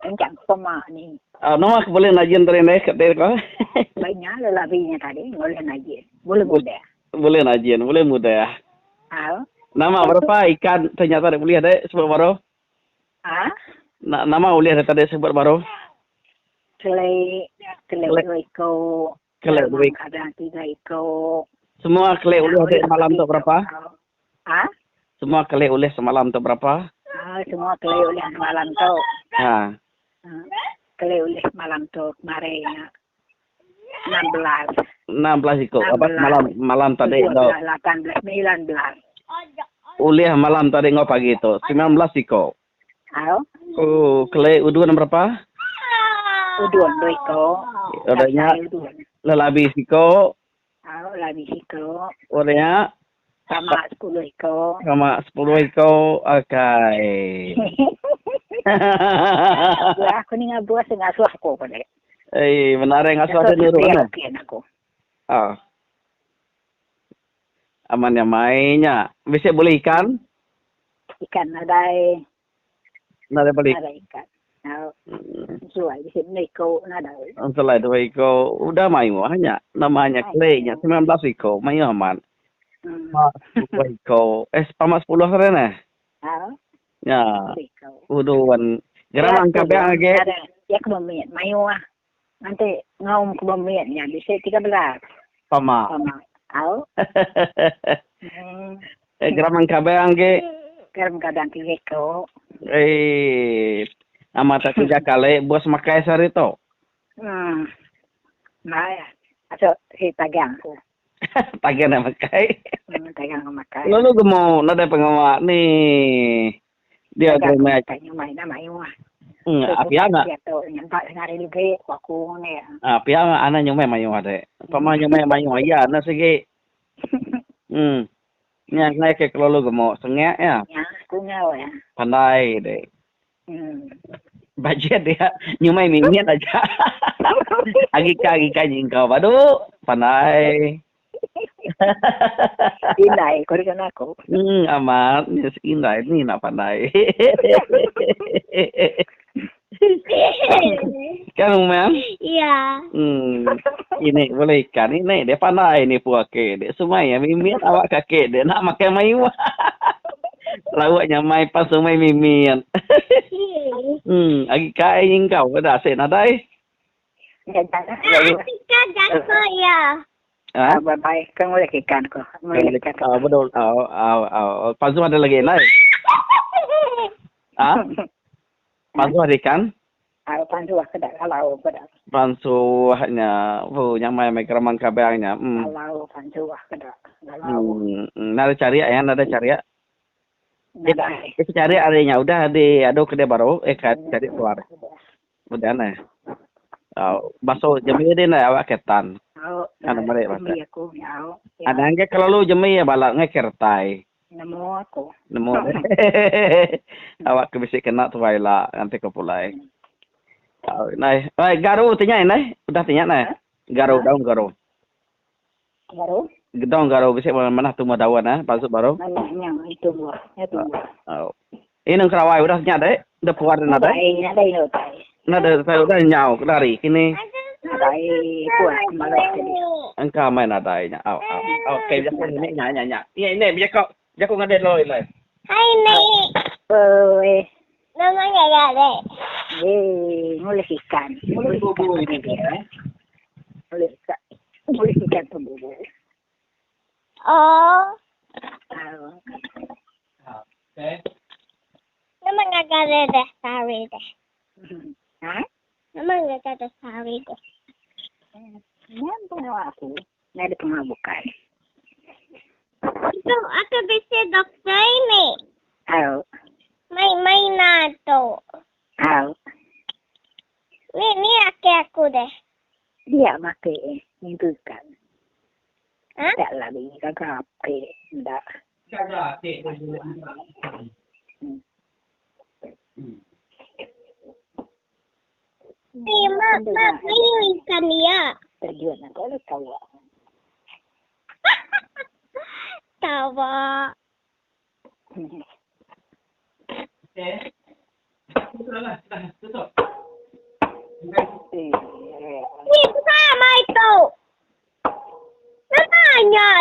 Kencang pema ni. Ah, nama ke boleh najin tadi ni kat dia ko? Banyak lelabi nya tadi boleh najin. Boleh mudah. Boleh najin, boleh mudah. Ah. Nama berapa ikan ternyata dia boleh ada sebut baru? Ah? Nama ulih tadi sebut baru? Kelai, kelai dua iko. Kelai dua iko. Ada tiga iko. Semua kelai ulih ada malam tu berapa? Ha? Semua kelai ulih semalam tu berapa? Ha, semua kelai ulih semalam tu. Ha. Kelai ulih semalam tu kemarin 16. 16 iko. Apa malam malam tadi tu? 18, 19. Ulih malam tadi ngau pagi tu 19 iko. Au. Oh, kelai uduan berapa? Uduan dua iko. Udahnya lelabi siko. Au, lelabi siko. Udahnya sama 10 iko. Sama 10 iko. Okey. Aku ni ngabuah sengasuh aku pada. Eh, benar yang ngasuh ada niru kan? Aku. Ah. Aman yang mainnya. Bisa boleh ikan? Ikan nadai. Nadai beli. Nadai ikan. Nah, jual di sini iko nadai. Selain dua iko, udah mayu hanya namanya kelainya 19 iko, mayu aman. Dua iko. Eh, pamak 10 sana. Ah. Ya. Uduan. Geram angka be age. Ya kebemian mayu ah. Nanti ngaum kebemian nya bisa 13. Pamak. Pamak. Au. Eh, geram angka be age. Geram kadang tiga iko. Eh, amat tiga kali bos makai sari to. Nah ya. Atau si tagang ku. Tagang nak makai. Tagang nak makai. Lalu gemo nada pengawak ni. Dia geramai. Nyumai nama iwa. Api anak. Nyampak sehari lebih aku ni. Api anak anak nyumai mayu ada. Pama nyumai mayu ya, nak segi. Yang naik ke lalu gemo sengak ya. Ya, aku ngau ya. Pandai deh. Bajet dia nyumai mimian aja. Agi ka jingkau badu pandai. Indai kau dengan aku. Amat indai ni nak pandai. Kan Umar? Iya. Ini boleh ikan ini dia pandai ni puake dia semai ya mimian awak kakek dia nak makan mayu. Lawaknya mai pas sumai mimian. Agi kai kau dah asyik nadai. Ikan jatuh ya. Ah, bye bye. Kan boleh ikan ko. Boleh ikan. Ah, betul. Ah, Pazu ada lagi lain. Ah? Pazu ada ikan? Ah, pansu aku dah kalau dah. Pansu hanya, oh, yang mai mai keramang kabangnya. Kalau pansu aku dah. Kalau. Nada cari ya, nada cari ya. Nada. Itu cari adanya udah di ado kedai baru, cari keluar. Udah nah. Oh, baso jemi dia nak awak ketan. Oh, Ada balik jemi aku, ya. Ada angke kalau lu jemi ya balak ngekertai. Nemu aku. Nemu. Awak kebisik kena tu baiklah nanti kau pulai. Oh, nai, garu tanya nai, udah tanya nai. Garu daun garu. Garu? Daun garu bisik mana tu daun ah, pasuk baru. Mana yang itu buah, itu buah. Oh. Ini kerawai udah tanya deh, udah keluar dah deh. Nada ini utai. Nada saya udah nyau lari kini. Nadai kuat malu tadi. Engkau main nadainya. Au au. Okey, jangan ini nya nya nya. Ini ini biar kau biar kau ngade loi loi. Hai ni. Oi. Namanya gak Eh, mulai ikan. Mulai bubur ini. Mulai ikan. Mulai ikan pembubur. Oh. Okey. Namanya gak ada sari deh. Hah? Namanya gak ada sari deh. Nan pengawa aku. Nada pengawa bukan. Itu aku bisa dokter ini. Au. Main-main nato. Au. Ni aki aku deh. Dia makai itu kan. Hah? Tak lagi kakak ke, ndak. Kakak ke. Ni mak mak ni ikan dia. Terjual nak kalau tawa. Tawa. Okey. Sudah lah, sudah tutup.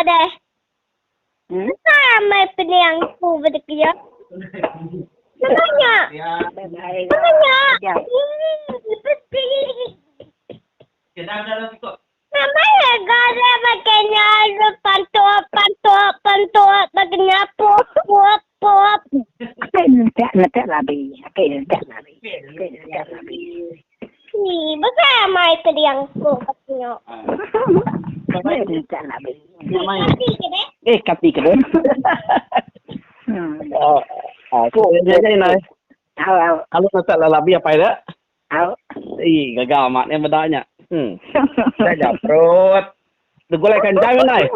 deh? Besai amai pening ku ba dek iya. Nama nya? Nama nya? Nama iya gaga baka nya lalu pantuk pantuk pantuk baka nya pup pup pup. Akai nentak nentak labi. Akai nentak labi. Akai nentak labi. Ni besai amai peding ku baka nya. Akai nentak labi. Kati ke deh? Eh kati ke deh. Hmm. Ah, ah, Au au. Kalau nentak labi apai dek. Au. Ii, gaga amat nya meda nya. Hmm. Jaga perut. Begulai kanjam indai.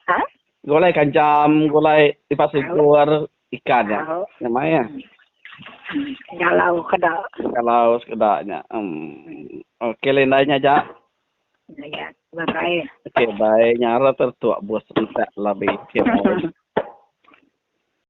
Ha? Gulai kanjam, gulai lipat sugur ikan nya. Nya mai ya. Hmm. Galau keda. Galau sekeda nya. Hmm. Okey lah indai nya aja. Ya, bye bye. Okey bye. Nya ara tertuak bos entak labi. Okey bye.